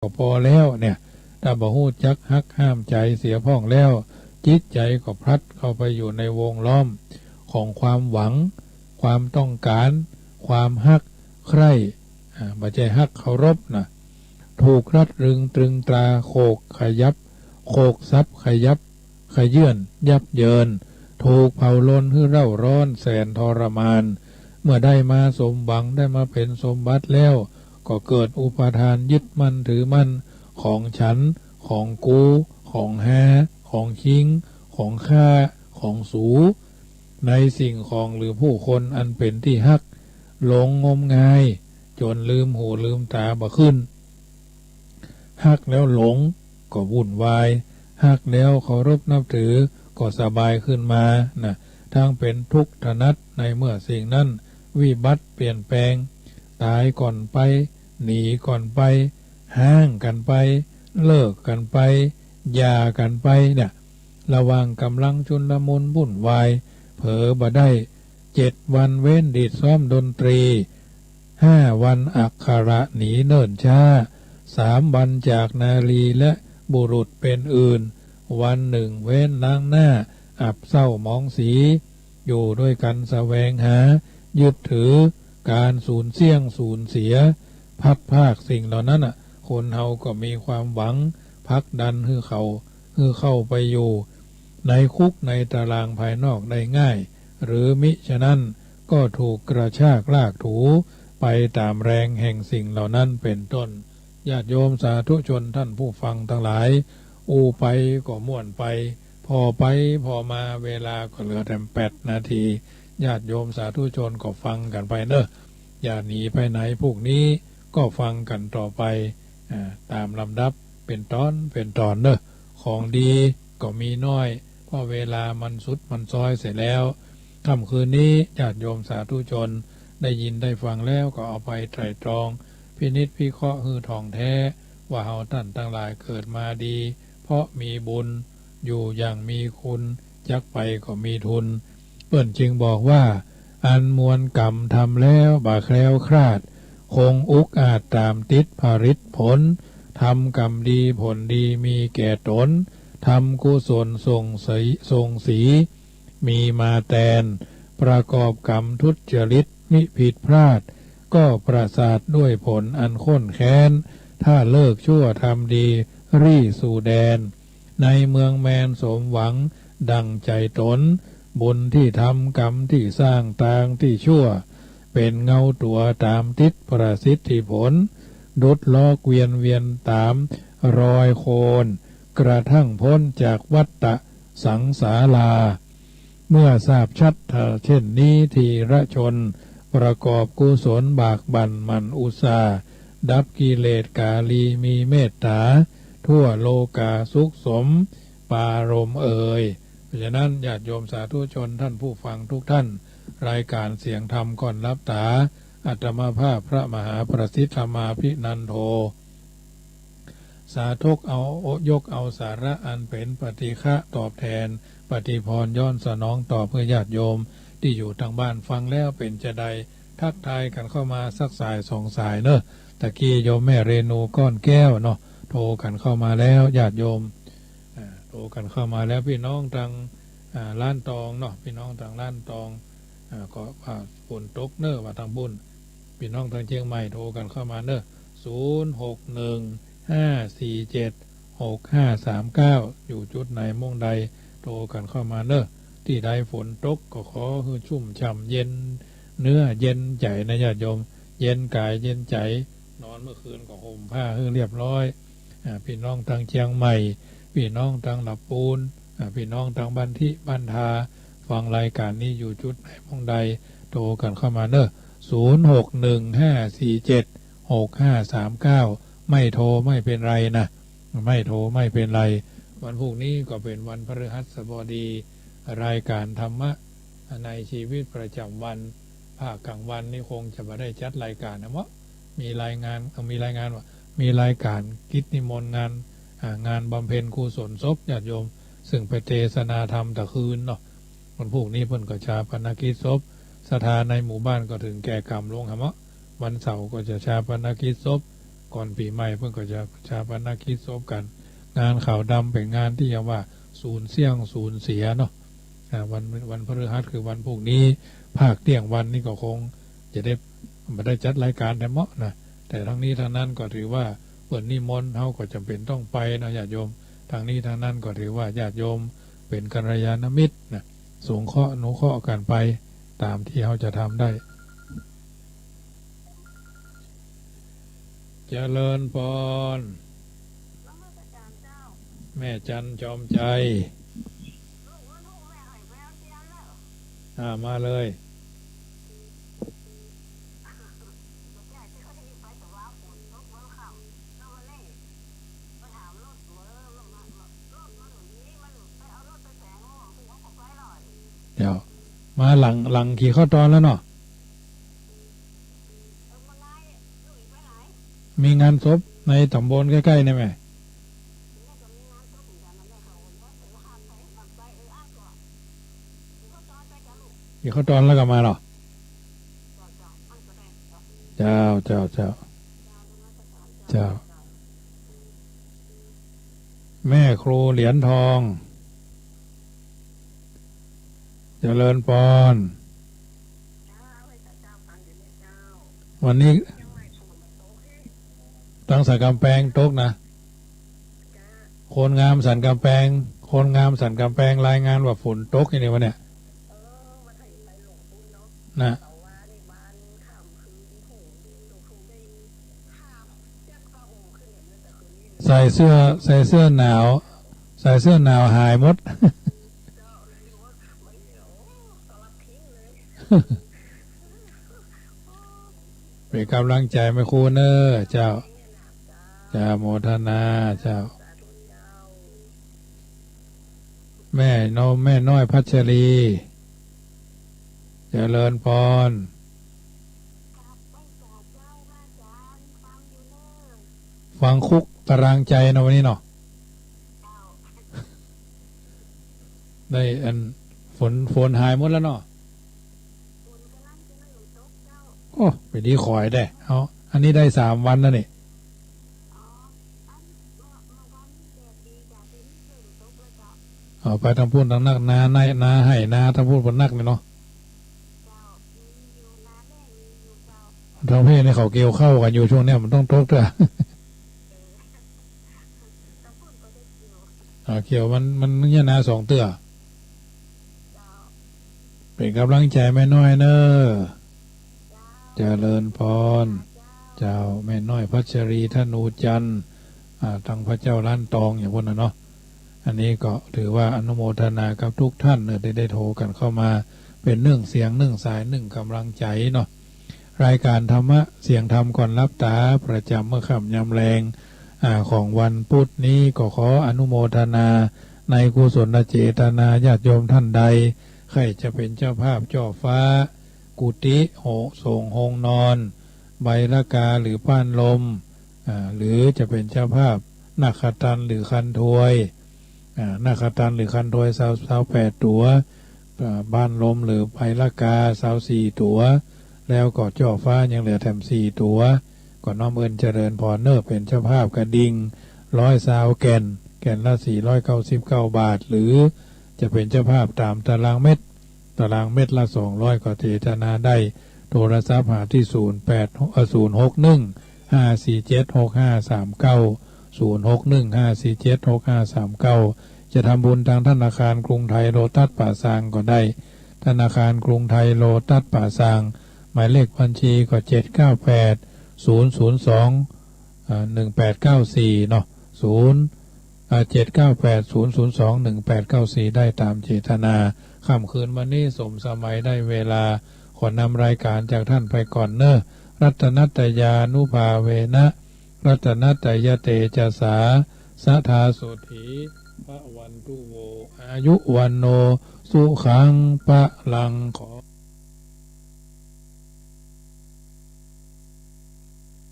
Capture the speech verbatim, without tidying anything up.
ก็ปอแล้วเนี่ย ถ้าบ่ฮู้จักหักห้ามใจ๋เสียพ่องแล้ว จิตใจ๋ก็พลัดเข้าไปอยู่ในวงล้อมของความหวัง ความต้องก๋าน ความฮักใคร่ อ่า บ่ใจ้ฮักเคารพนะ ถูกรัดรึงตรึงตรา โขกขยับ โขกสับขยับ ขยื่น ยับเยิน ถูกเผาลนหื้อเร่าร้อนแสนทรมาน เมื่อได้มาสมหวัง ได้มาเป๋นสมบัติแล้ว ก็เกิดอุปาทานยึดมั่นถือมั่น ของฉัน ของกู ของฮา ของคิง ของข้า ของสู ในสิ่งของหรือผู้คนอันเป๋นตี้ฮัก หลงงมงาย จ๋นลืมหูลืมต๋าบ่ขึ้น ฮักแล้วหลงก็วุ่นวาย ฮักแล้วเคารพนับถือก็สบายขึ้นมานะ ทั้งเป๋นทุกข์ถนัดในเมื่อสิ่งนั้นวิบัติเปลี่ยนแปลง ต๋ายก่อนไป หนีก่อนไป ฮ้างกั๋นไป เลิกกั๋นไป หย่ากั๋นไปเนี่ย ระหว่างก๋ำลังชุลมุนวุ่นวาย เผลอบ่ได้ เจ็ดวันเว้นดีดซ้อมดนตรี ห้าวันอักขระหนีเนิ่นช้า สามวันจากนารีและบุรุษเป๋นอื่น วันนึ่งเว้นล้างหน้า อับเศร้าหมองสี อยู่ด้วยกั๋นแสวงหา ยึดถือก๋านสูญเสี้ยงสูญเสีย พลัดพรากสิ่งเหล่านั้นน่ะ คนเฮาก็มีความหวังผลักดันหื้อเขา หื้อเข้าไปอยู่ในคุกในตารางภายนอกได้ง่าย หรือมิฉะนั้นก็ถูกกระชากลากถูไปต๋ามแรงแห่งสิ่งเหล่านั้นเป๋นต้น ญาติโยมสาธุชนท่านผู้ฟังตังหลาย อู้ไปก็ม่วนไป ผ่อไปผ่อมาเวลาก็เหลือแหมแปดนาที ญาติโยมสาธุชนก็ฟังกั๋นไปเน่อ อย่าหนีไปไหน พวกนี้ก็ฟังกั๋นต่อไป อ่า ต๋ามลำดับเป๋นต๋อนเป๋นต๋อนเน่อ ของดีก็มีน้อย เพราะเวลามันสุดมันซ้อยเสียแล้ว ค่ำคืนนี้ญาติโยมสาธุชนได้ยินได้ฟังแล้วก็เอาไปไตร่ตรอง พินิจพิเคราะห์หื้อถ่องแท้ ว่าเฮาต้านตังหลายเกิดมาดี เพราะมีบุญ อยู่อย่างมีคุณ จักไปก็มีทุน เปิ้นจึงบอกว่า อันมวลกรรมทำแล้วบ่แคล้วคลาด คงอุกอาจต๋ามติดผลิตผล ทำกรรมดีผลดีมีแก่ต๋น ทำกุศลส่งสี ส่งสี มีมาแตน ประกอบกรรมทุจริตมิผิดพลาด ก็ประสาทด้วยผลอันข้นแค้น ถ้าเลิกชั่วทำดีรีสู่แดน ในเมืองแมนสมหวังดั่งใจ๋ต๋น บุญตี้ทำกรรมตี้สร้างตางตี้ชั่ว เป๋นเงาตั๋วต๋ามติดประสิทธิผล ดุจล้อเกวียนเวียนต๋ามรอยโคลน กระทั่งป๊นจากวัฏฏะสังสารา เมื่อทราบชัดเช่นนี้ ทีละชน ประกอบกุศลบากบั่นหมั่นอุตสาห์ ดับกิเลสกาลีมีเมตต๋า ทั่วโลกาสุขสมปารมเอย เพราะฉะนั้นญาติโยมสาธุชนท่านผู้ฟังทุกท่าน รายการเสียงธรรมก่อนหลับต๋า อาตมาภาพพระมหาประสิทธิ์ธรรมาภินันโท สาธกเอา ยกเอาสาระอันเป๋นปฏิฆะตอบแตน ปฏิภรณ์ย้อนสนองตอบเพื่อญาติโยมตี้อยู่ตางบ้านฟังแล้วเป๋นจาใด ทักทายกั๋นเข้ามาสักสายสองสายเน่อ ตะกี้โยมแม่เรนูก้อนแก้วเนาะ โทรกั๋นเข้ามาแล้วญาติโยม อ่า โทรกั๋นเข้ามาแล้ว พี่น้องตาง อ่า ล้านตองเนาะ พี่น้องตางล้านตอง อ่า ก็ว่าฝนตกเน่อว่าตางปุ้น พี่น้องตางเจียงใหม่โทรกั๋นเข้ามาเน่อ ศูนย์หกหนึ่งห้าสี่เจ็ดหกห้าสามเก้า อยู่จุดไหนม่องใดโทรกั๋นเข้ามาเน่อ ตี้ใดฝนตกก็ขอหื้อชุ่มฉ่ำเย็นเนื้อเย็นใจ๋นะญาติโยม เย็นก๋ายเย็นใจ๋ นอนเมื่อคืนก็ห่มผ้าหื้อเรียบร้อย อ่า พี่น้องตางเจียงใหม่ พี่น้องตางละปูน อ่า พี่น้องตางบ้านทิบ้านทา ฟังรายการนี้อยู่จุดไหนม่องใด โทรกั๋นเข้ามาเน่อ ศูนย์หกหนึ่งห้าสี่เจ็ดหกห้าสามเก้า ไม่โทรไม่เป๋นไรนะ ไม่โทรไม่เป๋นไร วันพรุ่งนี้ก็เป๋นวันพฤหัสบดี รายการธรรมะในชีวิตประจำวัน ภาคกลางวันนี่คงจะบ่ได้จัดรายการนะเนาะ มีรายงาน เอ่อ มีรายงานว่า มีรายการกิจนิมนต์งาน อ่า งานบำเพ็ญกุศลศพญาติโยม ซึ่งไปเตสนาธรรมตะคืนเนาะ วันพรุ่งนี้เปิ้นก็ฌาปนกิจศพ ศรัทธาในหมู่บ้านก็ถึงแก่กรรมลงหะเมาะ วันเสาร์ก็จะฌาปนกิจศพ ก่อนปี๋ใหม่เปิ้นก็จะฌาปนกิจศพกั๋น งานขาวดำเป๋นงานตี้จะว่าสูญเสี้ยงสูญเสียเนาะ อ่า วัน วันพฤหัสคือวันพูกนี้ ภาคเตี้ยงวันนี้ก็คงจะได้ บ่ได้จัดรายก๋านแต๊เมาะนะ แต่ตังนี้ตังนั้นก็ถือว่าเปิ้นนิมนต์ เฮาก็จ๋ำเป๋นต้องไปเนาะญาติโยม ตังนี้ตังนั้นก็ถือว่าญาติโยมเป๋นกัลยาณมิตรนะ สงเคราะห์อนุเคราะห์กั๋นไปต๋ามตี้เฮาจะทำได้ เจริญปอน แม่จันจอมใจ อ่า มาเลย เดี๋ยว มาหลัง หลังกี่ข้าวตอนแล้วเนาะ มีงานศพในต๋ำบลใก้ๆ นี่แหม กี่ข้าวตอนแล้วก็มาเหรอ เจ้า เจ้า เจ้า เจ้า แม่ครูเหรียญทอง เจริญปอน วันนี้ ตังสันก๋ำแปงตกนะ คนงามสันก๋ำแปง คนงามสันก๋ำแปงรายงานว่าฝนตกอย่างนี้วะเนี่ย นะ ใส่เสื้อ ใส่เสื้อหนาว ใส่เสื้อหนาวหายหมด เป๋นก๋ำลังใจ๋แม่ครูเน่อเจ้า เจ้า โมทนาเจ้า แม่น้อย แม่น้อยพัชรี เจริญปอน ฟังคุกตารางใจ๋เนาะวันนี้เนาะ ได้อันฝน ฝนหายหมดแล้วเนาะ โอ้ ไปดีขอยได้ เอา อันนี้ได้สามวันแล้วนี่ เอาไปตังพู้นตังนัก นา นา นาไฮ่นาตังพู้นตังนักนี่เนาะ ตังพี้นี่เขาเกี่ยวข้าวกั๋นอยู่ช่วงเนี้ย มันต้องตกเตื้อ อ่า เกี่ยวมัน มันเนี่ยนาสองเตื้อ เป๋นก๋ำลังใจ๋แม่น้อยเน่อ เจริญปอน เจ้า แม่น้อยพัชรี ธนูจันทร์ อ่า ตังพระเจ้าล้านตองอย่างพู้นน่ะเนาะ อันนี้ก็ถือว่าอนุโมทนากับทุกท่านเน่อ ได้ ได้โทรกั๋นเข้ามา เป๋นนึ่งเสียงนึ่งสายนึ่งก๋ำลังใจ๋เนาะ รายก๋านธรรมะเสียงธรรมก่อนหลับต๋า ประจ๋ำเมื่อค่ำยามแลง อ่า ของวันพุธนี้ ก็ขออนุโมทนาในกุศลเจตนา ญาติโยมท่านใด ใค่จะเป๋นเจ้าภาพจ้อฟ้า กุฏิ โฮง โสง โฮงนอน ใบละกาหรือป้านลม อ่า หรือจะเป๋นเจ้าภาพนาคตันหรือคันทวย อ่า นาคตันหรือคันทวย ซาว ซาวแปดตั๋ว อ่า ป้านลมหรือใบละกา ซาวสี่ตั๋ว แล้วก็จ้อฟ้ายังเหลือแถมสี่ตั๋ว ก็น้อมเอิ้นเจริญปอนเน่อ เป๋นเจ้าภาพกระดิ่ง ร้อยซาวแก่น แก่นละสี่ร้อยเก้าสิบเก้าบาท หรือจะเป๋นเจ้าภาพต๋ามตารางเม็ด ตารางเม็ดละสองร้อย ก็เจตนาได้ โทรศัพท์หาตี้ ศูนย์แปด เอ่อ ศูนย์หกหนึ่ง ห้าสี่เจ็ด หกห้าสามเก้า ศูนย์หกหนึ่ง ห้าสี่เจ็ด หกห้าสามเก้า จะทำบุญตางธนาคารกรุงไทยโลตัสป่าซางก็ได้ ธนาคารกรุงไทยโลตัสป่าซาง หมายเลขบัญชีก็ เจ็ดเก้าแปด ศูนย์ศูนย์สอง อ่า หนึ่งแปดเก้าสี่ เนาะ ศูนย์ อ่า เจ็ดเก้าแปด ศูนย์ศูนย์สอง หนึ่งแปดเก้าสี่ ได้ต๋ามเจตนา ค่ำคืนวันนี้สมสมัยได้เวลา ขอนำรายก๋านจากท่านไปก่อนเน่อ รัตนัตตยานุภาเวนะ รัตนัตตยเตจสา สะทาโสฏฐี ภะวันตุโว อายุวัณโณ สุขัง พะลัง ขอ